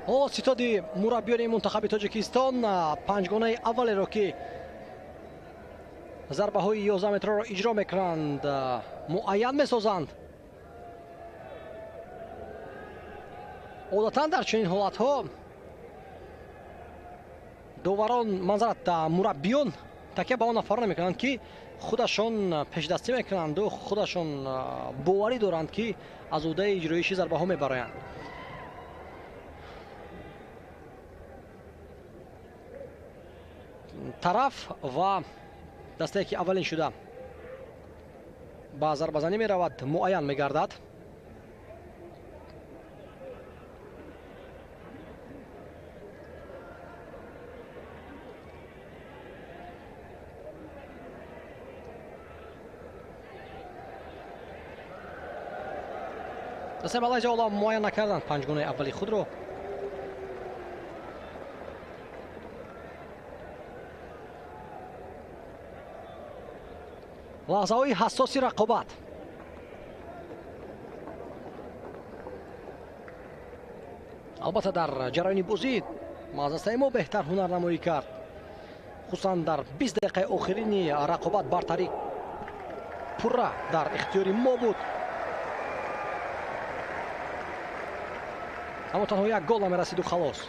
Ҳоло ситоди мураббиёни мунтахаби Тоҷикистон панҷгонаи аввалеро, ки зарбаҳои 11 метрро иҷро мекунанд, муайян месозанд. Одатан дар чунин ҳолатҳо доварон, манзарат, мураббиён такя ба он нафарон мекунанд, ки худашон пешдастӣ мекунанду худашон боварӣ доранд, ки аз ӯҳдаи иҷроиши зарбаҳо мебароянд. Тараф ва дастае, ки аввалин шуда ба зарбазанӣ меравад, муайян мегардад. Дастаи Малайзия ҳоло муайян накарданд панҷгонаи аввали худро. Лаҳзаҳои ҳассоси рақобат. Албатта, дар ҷараёни бозӣ дастаи мо беҳтар ҳунарнамоӣ кард, хусусан дар 20 дақиқаи охирини рақобат бартарӣ пурра дар ихтиёри мо буд, аммо танҳо як гол намерасиду халос.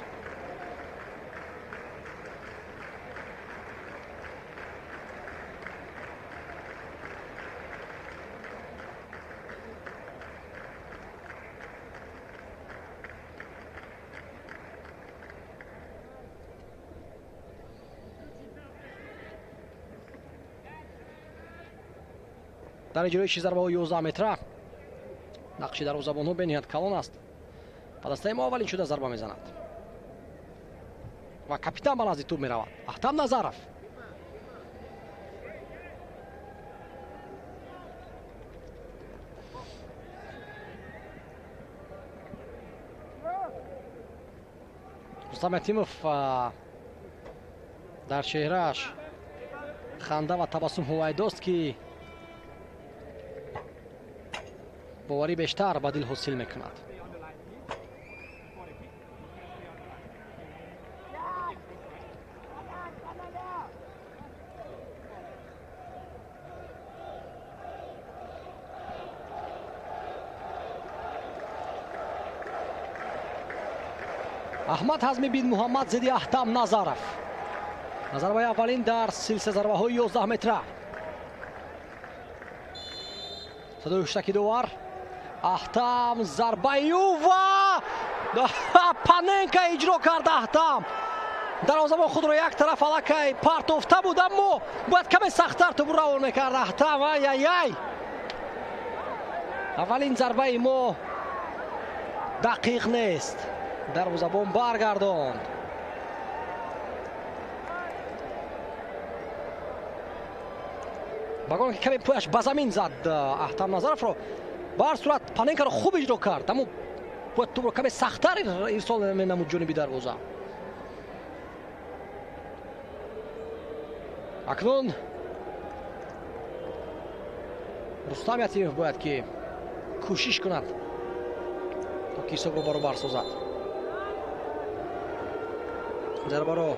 Дар иҷроиши зарбаҳои 11 метра нақши дарвозабонҳо бениҳоят калон аст ва дастаи мо аввалин шуда зарба мезанад ва капитан ба назди тӯб меравад, Аҳтам Назаров. Рустам Ятимов дар чеҳрааш ханда ва табассум ҳувайдост, ки боварӣ бештар ба дил ҳосил мекунад. Аҳмад Ҳазми бин Муҳаммад зидди Аҳтам Назаров. Зарбаи аввалин дар силсила зарбаҳои 11 метра. Садои ҳуштаки довар. Аҳтам, зарбаи ӯ ва паненка иҷро кард Аҳтам. Дарвозабон худро як тараф аллакай партофта буд, аммо бояд каме сахттар тӯб равон мекард Аҳтам. Ай-ай-ай! Аввалин зарбаи мо дақиқ нест. Дарвозабон баргардонд. Багон ки каме пояш ба замин зад Аҳтам Назаровро. Ба ҳар сурат паненкаро хуб иҷро кард, аммо бояд тӯбро каме сахттар ирсол менамуд ҷониби дарвоза. Акнун Рустам Ятимов бояд ки кӯшиш кунад, то ки ҳисобро баробар созад. Зарбаро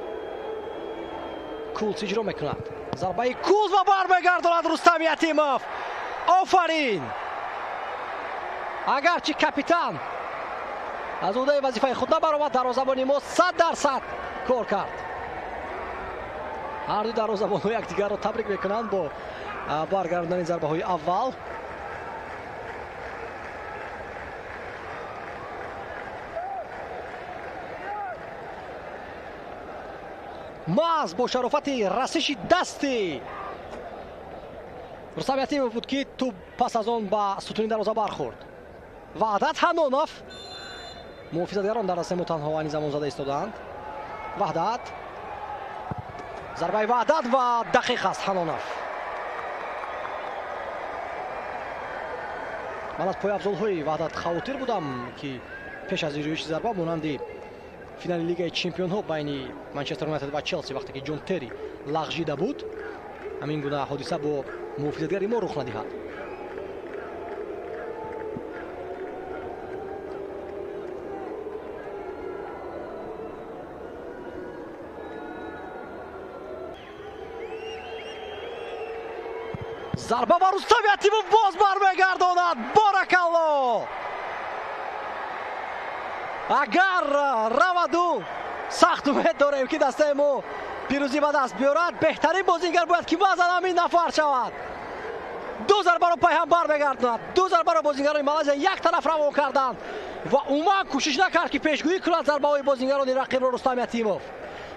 Кулс иҷро мекунад. Зарбаи Кулс ва бармегардонад Рустам Ятимов. Офарин! Агарчи капитан аз ӯҳдаи вазифаи худ набаромад, дарвозабони мо 100% кор кард. Ҳар ду дарвозабонҳо якдигарро табрик мекунанд бо баргардондани зарбаҳои аввал. Маҳз бо шарофати расиши дасти Рустам Ятимов буд, ки тӯб пас аз он ба сутуни дарвоза бархӯрд. Ваҳдат Ҳанонов, муҳофизатгарон дар дастаи мо танҳо айни замон зада истодаанд. Ваҳдат, зарбаи Ваҳдат ва дақиқ аст Ҳанонов. Ман аз пойафзолҳои Ваҳдат хавотир будам, ки пеш аз иҷроиши зарба монанди финали Лигаи чемпионҳо байни Манчестер Юнайтед ва Челси, вақте ки Ҷон Терри лағжида буд, ҳамин гуна ҳодиса бо муҳофизатгари мо рух надиҳад. Зарба ба Рустам Ятимов боз бармегардонад. Баракалло! Агар раваду сахт умед дорем, ки дастаи мо пирӯзӣ ба даст биёрад, беҳтарин бозингар бояд ки баъзан ҳамин нафар шавад. Ду зарбаро пайҳам бармегардонад. Ду зарбаро бозингарони Малайзия як тараф равон карданд ва умуман кӯшиш накард, ки пешгӯӣ кунад зарбаҳои бозингарони рақибро. Рустам Ятимов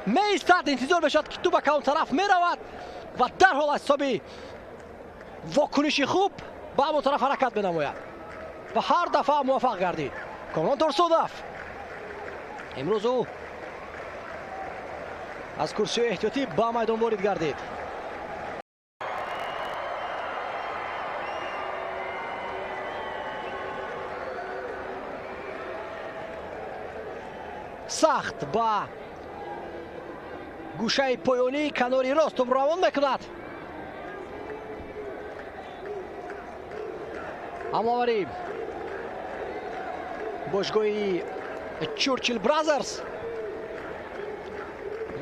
меистад, интизор мешавад, ки тӯп ба кадом тараф меравад ва дарҳол аз ҳисоби вокуниши хуб ба ҳамон тараф ҳаракат менамояд ва ҳар дафъа муваффақ гардид. Комрон Турсунов имрӯз ӯ аз курсиҳои эҳтиётӣ ба майдон ворид гардид. Сахт ба гӯшаи поёнии канори рост тӯб равон мекунад. Ҳамлавари бошгоҳи Чурчил Бразерс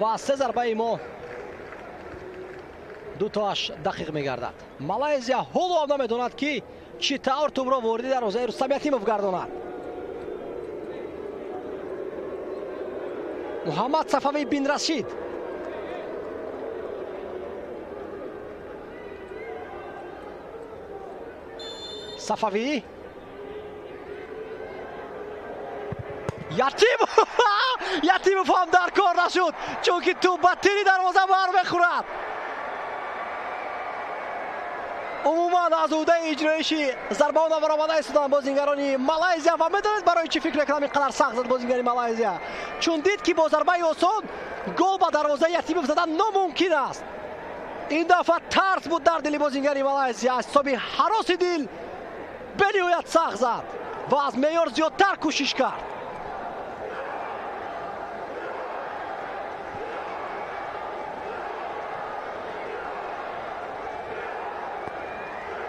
ва се зарбаи мо дутоаш дақиқ мегардад. Малайзия ҳоло ҳам намедонад, ки чӣ тавр тӯбро вориди дарвозаи Рустам Ятимов гардонад. Муҳаммад Сафавӣ бин Рашид Сафавӣ Ятимов. Ятимов ҳам дар кор нашуд, чунки тӯп ба тири дарвоза бармехӯрад. Умуман аз ӯҳдаи иҷроиши зарбаҳо набаромада истоданд бозингарони Малайзия. Ва медонед, барои чӣ фикр мекунам ин қадар сахт зад бозингари Малайзия? Чун дид, ки бо зарбаи осон гол ба дарвозаи Ятимов задан номумкин аст. Ин дафъа тарс буд дар дили бозингари Малайзия, аз ҳисоби ҳароси дил бениҳоят сахт зад ва аз меъёр зиёдтар кӯшиш кард.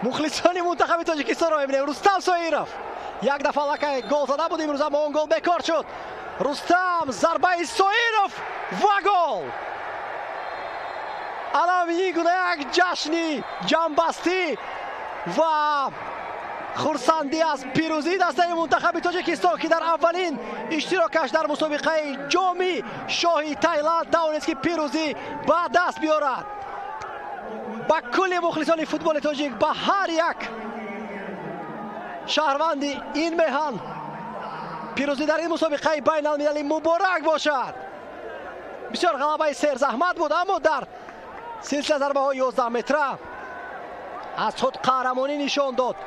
Мухлисони мунтахаби Тоҷикистонро мебинем. Рустам Соиров як дафъа аллакай гол зада буд, имрӯз аммо он гол бекор шуд. Рустам, зарбаи Соиров ва гол! Алам ин гуна як ҷашни ҷамъбастӣ ва хурсандӣ аз пирӯзии дастаи мунтахаби Тоҷикистон, ки дар аввалин иштирокаш дар мусобиқаи ҷоми шоҳи Тайланд тавонист, ки пирӯзӣ ба даст биёрад. Ба кулли мухлисони футболи тоҷик, ба ҳар як шаҳрванди ин меҳан пирӯзӣ дар ин мусобиқаи байналмилалӣ муборак бошад. Бисёр ғалабаи серзаҳмат буд, аммо дар силсила зарбаҳои 11 метра аз худ қаҳрамонӣ нишон дод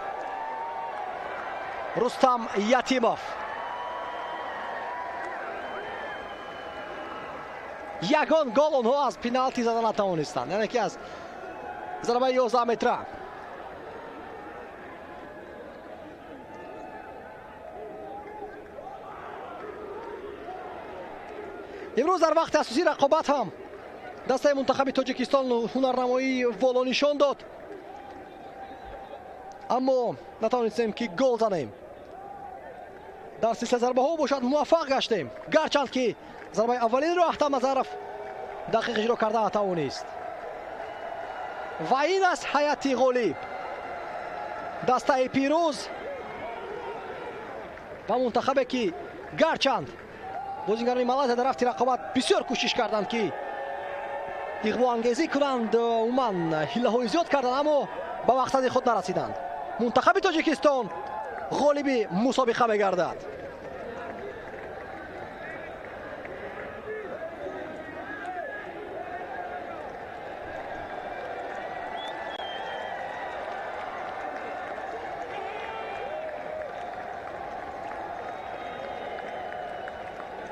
Рустам Ятимов. Ягон гол онҳо аз пеналти зада натавонистанд, яъне ки аз зарбаи 11 метра. Имрӯз дар вақти асосии рақобат ҳам дастаи мунтахаби Тоҷикистон ҳунарнамоии воло нишон дод, аммо натавонистем, ки гол занем. Дар силсила зарбаҳо бошад муваффақ гаштем, гарчанд ки зарбаи аввалинро Ахтам Назаров дақиқ иҷро карда натавонист. Ва ин аст ҳайати ғолиб, дастаи пирӯз ва мунтахабе, ки гарчанд бозингарони Малайзия дар рафти рақобат бисёр кӯшиш карданд, ки иғвоангезӣ кунанд, умуман ҳиллаҳои зиёд карданд, аммо ба мақсади худ нарасиданд. Мунтахаби Тоҷикистон ғолиби мусобиқа мегардад.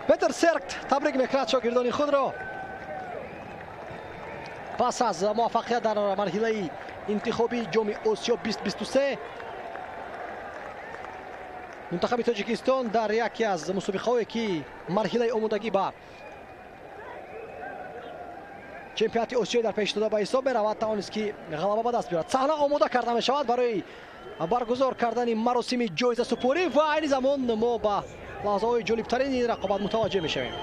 Петер Серкт табрик мекунад шогирдони худро пас аз муваффақият дар марҳилаи интихобии ҷоми Осиё 2023. Мунтахаби Тоҷикистон дар яке аз мусобиқаҳое, ки марҳилаи омодагӣ ба чемпионати Осиё дар пеш дода ба ҳисоб меравад, тавонист, ки ғалаба ба даст биёрад. Саҳна омода карда мешавад барои баргузор кардани маросими ҷоизасупорӣ ва айни замон мо ба лаҳзаҳои ҷолибтарини ин рақобат мутаваҷҷеҳ мешавем.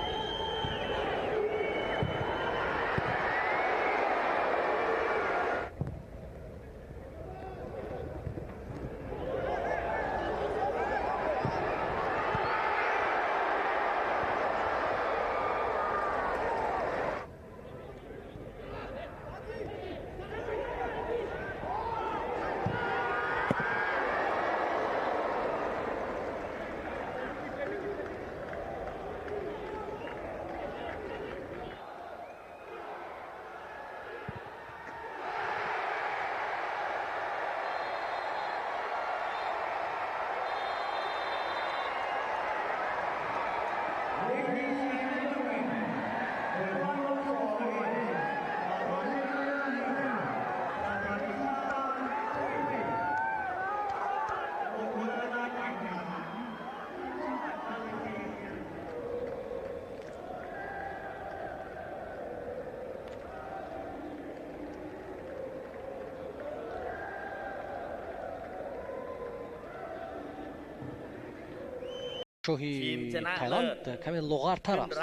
Шоҳи Тайланд каме лоғартар аст.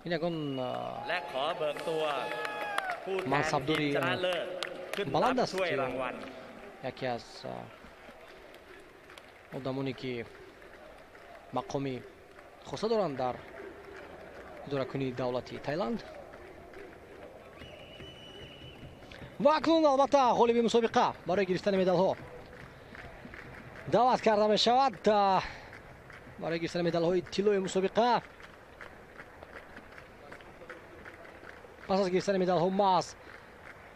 Ин ягон мансабдори баланд аст, яке аз одамоне ки мақоми хоса доранд дар идоракунии давлати Тайланд. Ва акнун албатта ғолиби мусобиқа барои гирифтани медалҳо даъват карда мешавад. Барои гирифтани медалҳои тиллои мусобиқа пас аз гирифтани медалҳо маҳз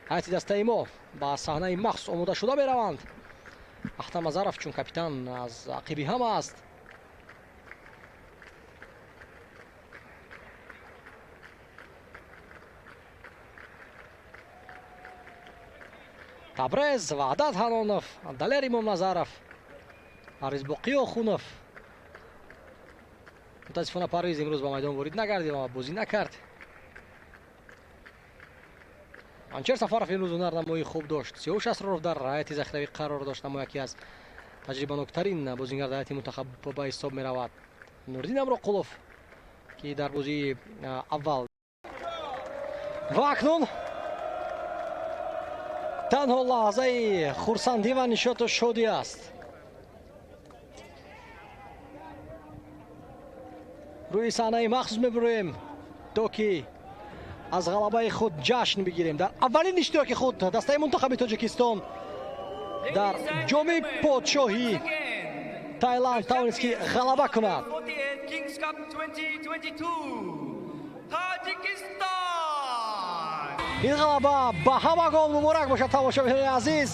ҳайати дастаи мо ба саҳнаи махсус омода шуда мераванд. Ахтам Назаров чун капитан аз ақиби ҳама аст. Табрез, Ваҳдат Ҳанонов, Далер Имомназаров, Парвизбоқӣ Охунов. Мутаассифона Парвиз имрӯз ба майдон ворид нагардид ва бозӣ накард. Анчер Сафаров имрӯз ҳунарнамоии хуб дошт. Сиёвуш Асроров дар ҳайати захиравӣ қарор дошт, аммо яке аз таҷрибаноктарин бозингар дар ҳайати мунтахаб ба ҳисоб меравад. Нуриддин Амроқулов, ки дар бозии аввал. Ва акнун танҳо лаҳзаи хурсандӣ ва нишоту шодӣ аст. Рӯи саҳнаи махсус мебуроем, то ки аз ғалабаи худ ҷашн бигирем. Дар аввалин иштироки худ дастаи мунтахаби Тоҷикистон дар ҷоми подшоҳии Тайланд тавонист ки ғалаба кунад. Ин ғалаба ба ҳамагон муборак бошад, тамошобинони азиз.